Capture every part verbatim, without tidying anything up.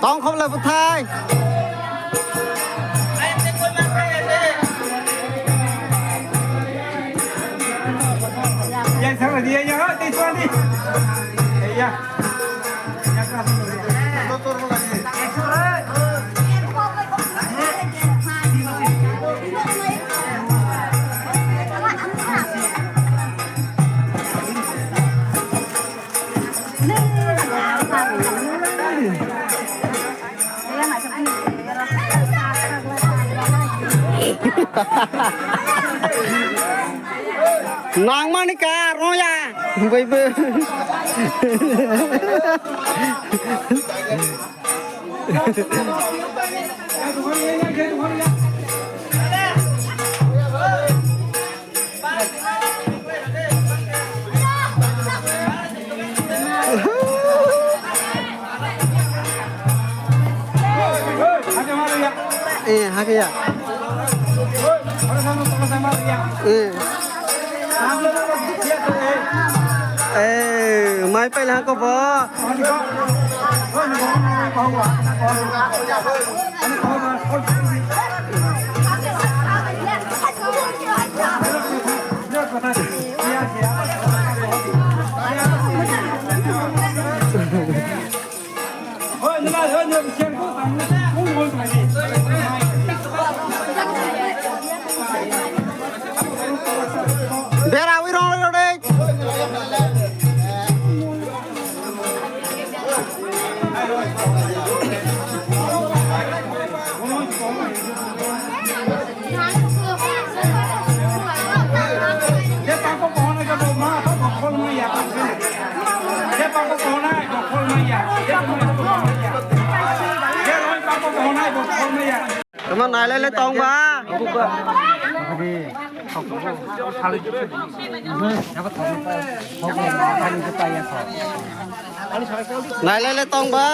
Tong khop le bwthai. Nangmani ka roya baibo. Eh, hake ya. Eh. Eh, mai pai hako bo. Bera ui rong rong rong. Tamo nailai le tong ba. Nailai le tong ba.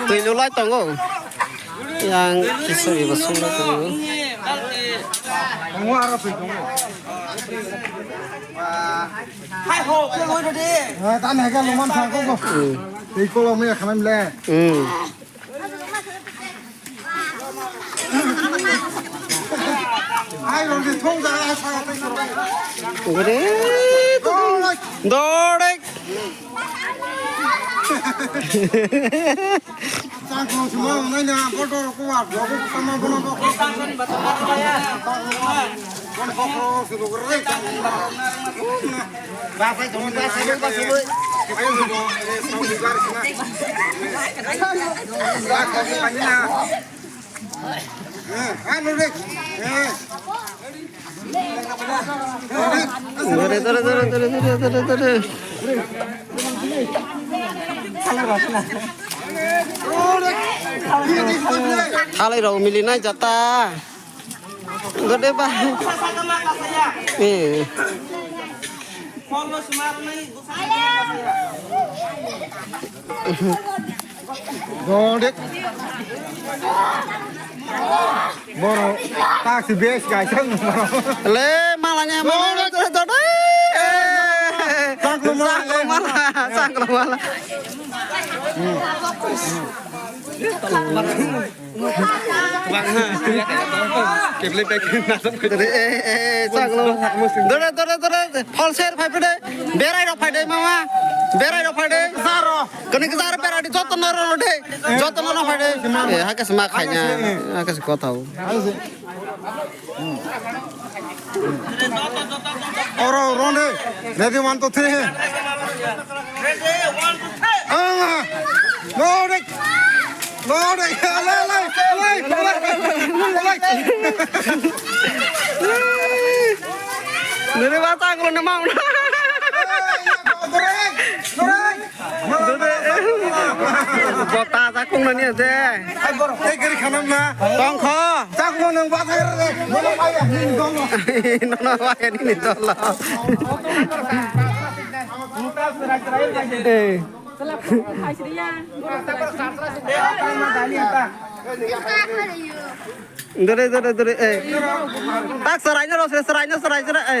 Twi lulai tongo. Yang kisori bo sung lai tongo. Hai ho, ke loi de. Eh, tan hai ka luman sang ko ko. Hmm. Tei ko lo me khanam le. Hmm. Ai, rong de thong da, ai, sa, sa, sa. Dore, dore. Chang kong sima nai na, bodo ko wa, bodo ko sama bono ko. Bono ko, si lo re. Dore, dore, dore. Thalai rok mili nai jata. Gede ba. Eh. Gede. Boro taksi bes kaisa. Le malanya malanya. Gede. Eh. Chaklo mala. Chaklo mala. Chaklo mala. Keble pek na. Dore, eh, eh, chaklo. Dore, dore, dore. Falser phai phai de. Berai rok phai de, mama. Berai rok phai de. Zaro. Kani ke zaro berai de. Joto no ro de. Joto no no phai de. Eh, hake sma khanya. Hake se kotha. Oro, oro ne. Ready, one, two, three. Ah, no, re. No, re. Alai, alai, alai, alai, alai. Nini ba chaklo ni mauna. Bota jakung nani ase. Ai, borok tei gari khanam na. Tongkho. Chakmo nang ba thai re. Nono ba ya ni dolo. Nono ba ya ni dolo. Eh. Dore, dore, dore, eh. Tak serai no, serai no, serai, serai, eh.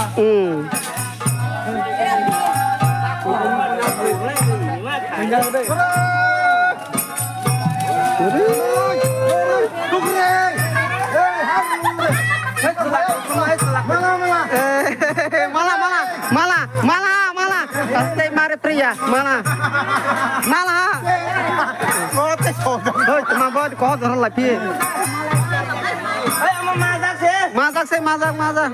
Hmm. Mala, mala, mala, mala, mala. Tei mare priya, mala. Mala. Hoi, tuma bo ko dhor la pi. Majak se, majak, majak.